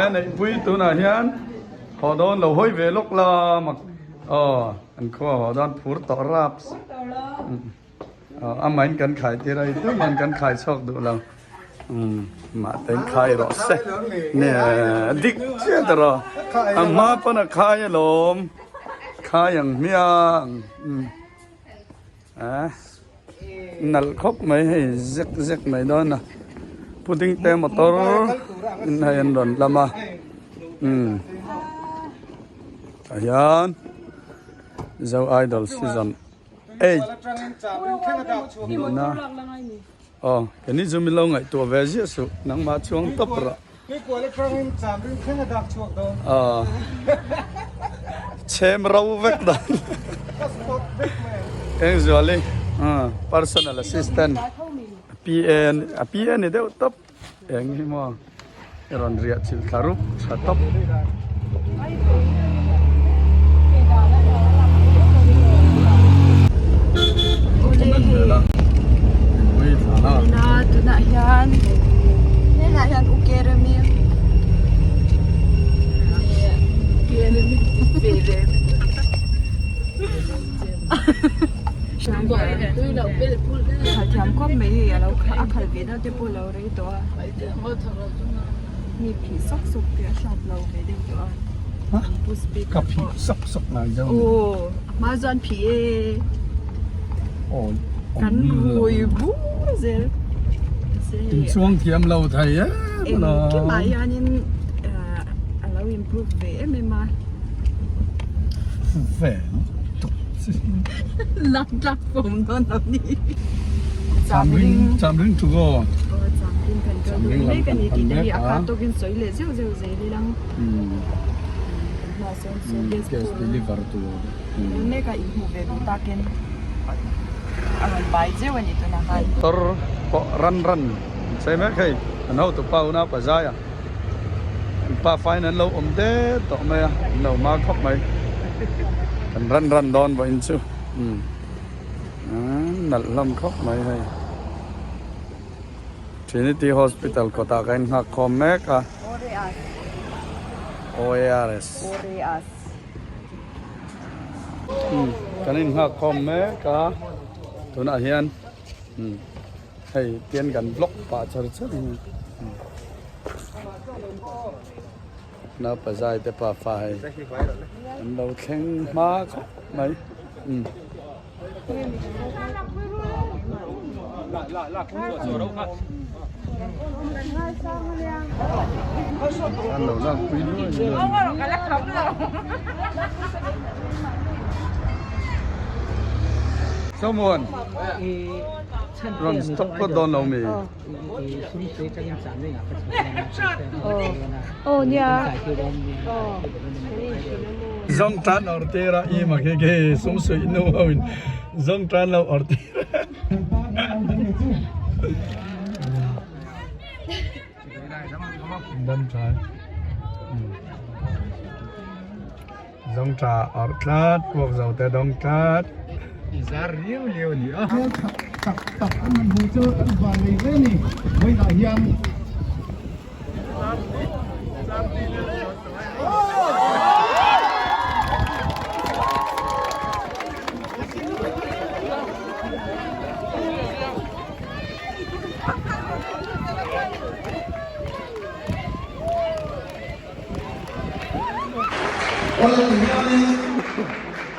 Neihpui tunah hian haw dawn lo hawi ve lawk la mak aw an khua haw dawn phur tawh raps aw amahin kan khai tir a tuman kan khai chhuak duh lo mahte in khai rawh se nia dik chiah ta rawh a hma pawn a khai alawm khai ang hmiang a. Nalh khawp mai hei zek zek mai dawn a pudding te motor in hei an rawn lam a umm tah hian zo idol season eight hmuhna aw keini chu min lo ngaihtuah ve ziah suh nangmah chuang tawp rawh aw chhem ro vek dawn Engzuali personal assistant PA a PA ni deuh tawp eng hi maw i rawn riah chilh thla rup tha tawp. Tunah hian helaiah hian u Keremi khalh thiam khawp mai hei alo a khalh ve na te pawh alo rei tawh a mi phih sawk sawk tih a hriat lo ve deuh tawh a pu speaker ka phih sawk sawk ngai zo aw a hma chuan phih e kan rui bur zel in chuang thiam lo thei em engkimah hianin alo improve ve em em a ve lak tlak pawm dawn lo ni chamring chamring to go chamring kan kal duh mek a ni tih te hi a khat tawkin sawi leh zeuh zeuh zel ila gas deliver tur mek a inhmuh ve duh takin a rawn bai zeuh a ni tunah khan motor pawh ran ran an chei mek hei an hotu pa una pa zai a An pa faiin an lo awm det tawh mai a, an lo hma khawp mai. Kan ran ran dawn vawiin chu umm nalh hlawm khawp mai hei. Trinity Hospital kawtah ka inghak khawm mek a. OARS. Umm kan inghak khawm mek a tunah hian umm. Hei tian kan vlog pah char char a ni naupazai te pafa hei an lo thleng hma khawp mai umm. An lo lak pui luai luai. Someone. Rawn stop phawt dawn lo mi? Zawng tan awrh tir a i mak hi khi sum suih nu ho in zawng tan lo awrh tir a. Dam tha. Zawng tha awrh tlat, puak zo te dawng tlat. I zar riau riau a ni a. Hmel tha tak tak an han hmu chu an van nei hle a ni. Vawiinah hian. Awle ti hianin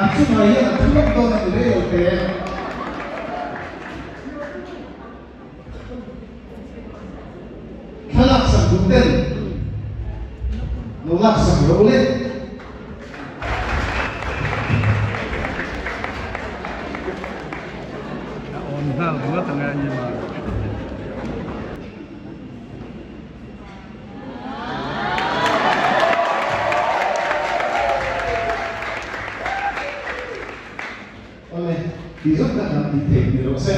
a chungah hian a thu lawk dawn a ni rei lo te. Thlalak sak duh ten lo lak sak rawh le. A awn nghal ringawt ang e a ni ma. Awle, tih zawk tak han tih theih ni rawh se.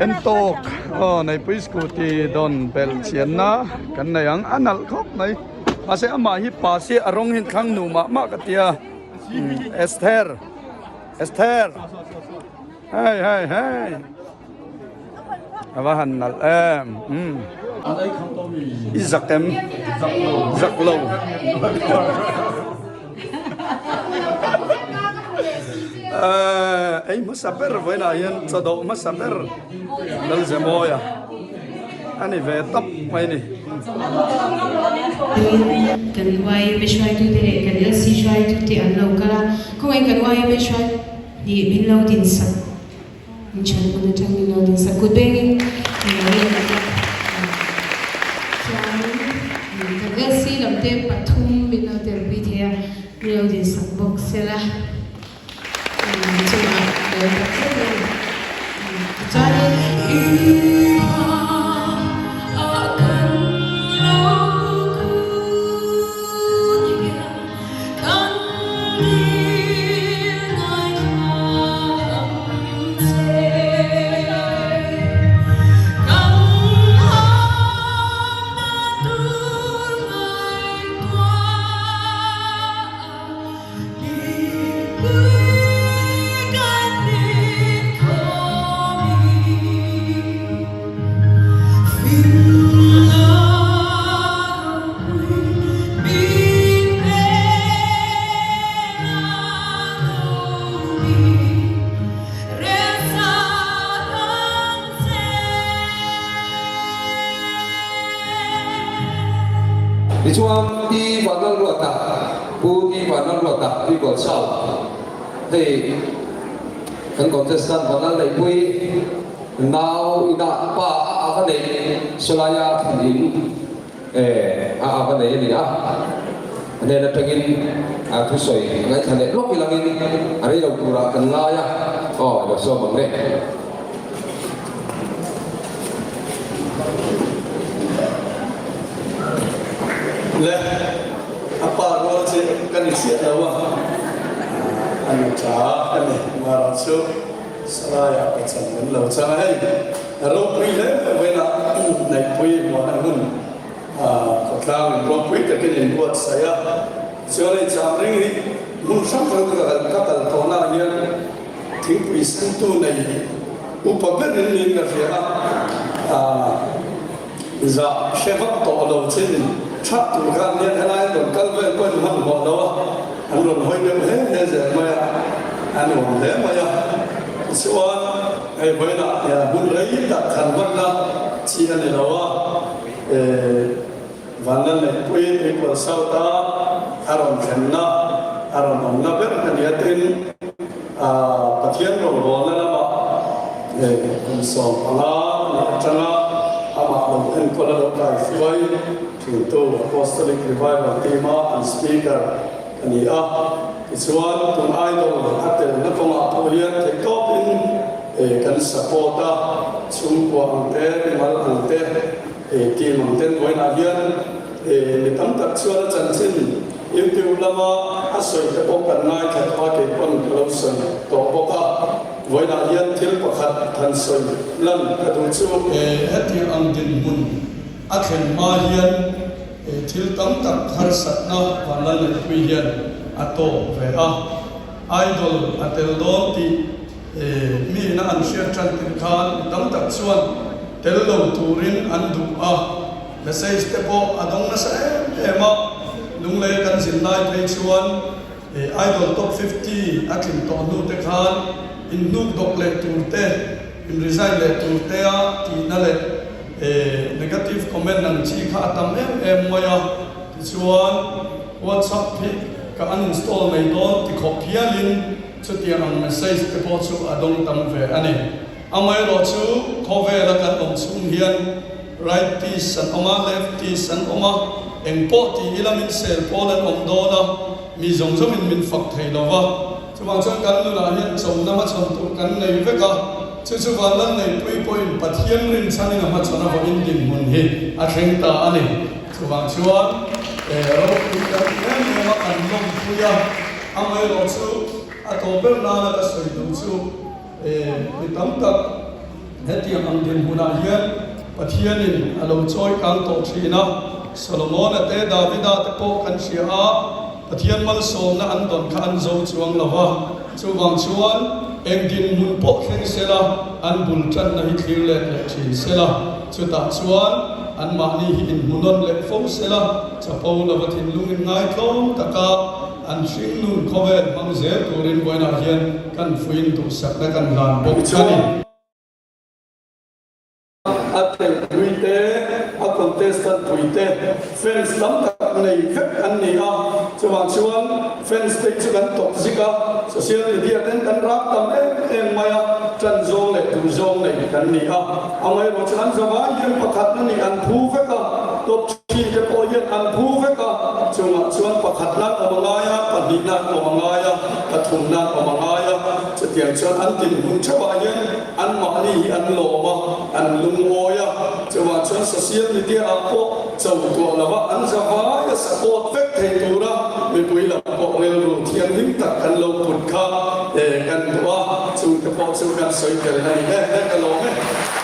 En tawk aw Neipui scooty dawn belh chianna kan nei ang a nalh khawp mai mahse amah hi pa si a rawng hi thlang nu mah mah ka tia Esther Esther hei hei hei a va han nalh em umm i zak em zak lo. Ei hmasa ber vawiinah hian chaw dawh hmasa ber Lalzemawia a ni ve tawp mai a ni. Kan YMA hruaitute leh kan LC hruaitute an lo kal a, khawngaih kan YMA hruai nih min lo dinsak, min chhan hun atang min lo dinsak kut bengin min lo en a, chuanin kan LC lam te pathum min lo telpui thei a, min lo dinsak bawk sela. Chungah lo tak zet a ni. Tichuanin. Tichuan Pi Vanlalruata, Pu Pi Vanlalruata, Pi Godsau, hei kan contestant Vanlalneihpui nau inah pa a a va neih sawlaia thlan in a a va nei a ni a, a hnen atangin a thusawi ngaithla leh lawk ilangin a rei lo turah kan ngai a, aw lo sawm ang le. Le, a pa rual che ka ni chiah lo a, a nu tha ka ni. Mara chu Saraiah ka chan lem lo chang a, hei ropui hle velah Neihpui muan a hun khawtlang in ropui takin in buatsaih a, chuan hei Chamring hi hmun hrang hrang ka kal tawhna ah hian Thingpui sentu nei upa berin niin ka hria a, aah zah hre vak tawh lo chin that tur khan hian helai an rawn kal vel pawhin hman hmawh lo a, an rawn hawi deuh hle hle zel mai a, a nuam hle mai a. Tichuan hei vawiinah hian hun rei tak khan hmanna chi a ni lo a, eh Vanlalneihpui Tuikual South a a rawn thlenna a rawn awmna ber ka ni a tin, Pathian rawngbawlna lamah kum 15 nih atanga amah lo enkawl a lo kaihruai thintu Apostolic Revival Team-a an Speaker ka ni a. Tichuan, tun Idol a telna kawngah pawh hian theihtawpin kan support a, chhungkua ang te, mimal ang te, team ang ten vawiinah hian mi tam tak chuan a chanchin YouTube lama a sawi te pawh kan ngaithla tawh a, kei pawn ka lo sawi tawh bawk a, vawiinah hian thil pakhat han sawi lan ka duh chu. Hetiang ang dinhmun a thlen hma hian thil tam tak harsatna Vanlalneihpui hian a tawk ve a, Idol a tel dawn tih Mi ina an hriat tan tirh khan mi tam tak chuan tel lo turin an duh a, message te pawh a dawng nasa em em a, Lunglei kan zin lai phei chuan Idol Top 50 a tling tawh hnu te khan inhnuk dawk leh tur te, in resign leh tur te a tihna leh negative comment ang chi kha a tam em em mai a, tichuan WhatsApp hi ka uninstall mai dawn ti khawp hialin Chutiang ang message te pawh chu a dawng tam ve a ni. Amaherawh chu khawvela kan awm chhung hian rightists an awm a, leftists an awm a, eng pawh ti ila min sel pawl an awm dawn a, mi zawng zawngin min fak thei lo va. Chuvang chuan kan nunah hian chona hmachhawn tur kan nei vek a, chu chu Vanlalneihpui pawhin Pathian rinchhanin a hmachhawn a vawiin dinhmun hi a thleng ta a ni. Chuvang chuan ropui kan em em a, kan lawmpui a. Amaherawh chu a tawh ber nana ka sawi duh chu mi tam tak Hetiang ang dinhmunah hian Pathianin a lo chawi kang tawh thin a, Solomona te, Davida te pawh kan hria a, Pathian malsawmna an dawn kha an zo chuang lo va, chuvang chuan eng dinhmun pawh thleng sela an bul tanna hi thlir let leh thin sela, chutah chuan anmahni hi inhmunawn leh fo sela, chapo lova thinlung inngai tlawm taka an hringnun khawvel hmang zel turin vawiinah hian kan fuin duhsakna kan hlan bawk a ni. A telpui te, a contestant pui te fans tam tak nei vek an ni a, chuvang chuan fans te chu kan tawp zik a, social media ten kan rak tam em em mai a, tan zawng leh duh zawng nei kan ni a, amaherawh chu an zavai hian pakhatna nih an phu vek a, top three te pawh hian an phu vek a, chungah chuan pakhatna an awm a ngai a, pahnihna an awm a ngai a, pathumna an awm a ngai a, chutiang chuan an dinhmun theuhah hian Anmahni hi an lawm a, an lungawi a, chuvang chuan social media ah pawh cho tuah lova an zavai a support vek thei tura mipui lam pawh rilru thianghlim tak kan lo put kha kan duh a, chungte pawh chu kan sawi tel a ni e, ka lawm e.